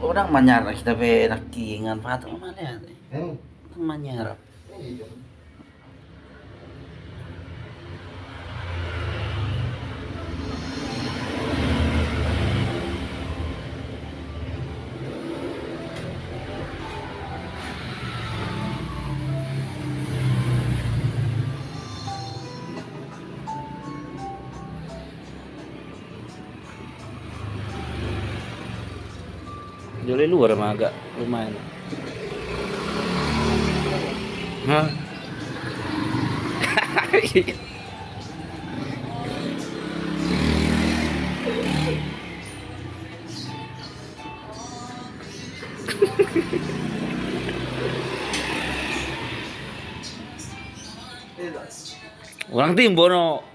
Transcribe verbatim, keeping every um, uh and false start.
Orang manyarap kita be nangkingan patung mana ya? Hmm. Manyarap. Jolo i luar ma agak lumayan. Hah? Orang timbo no.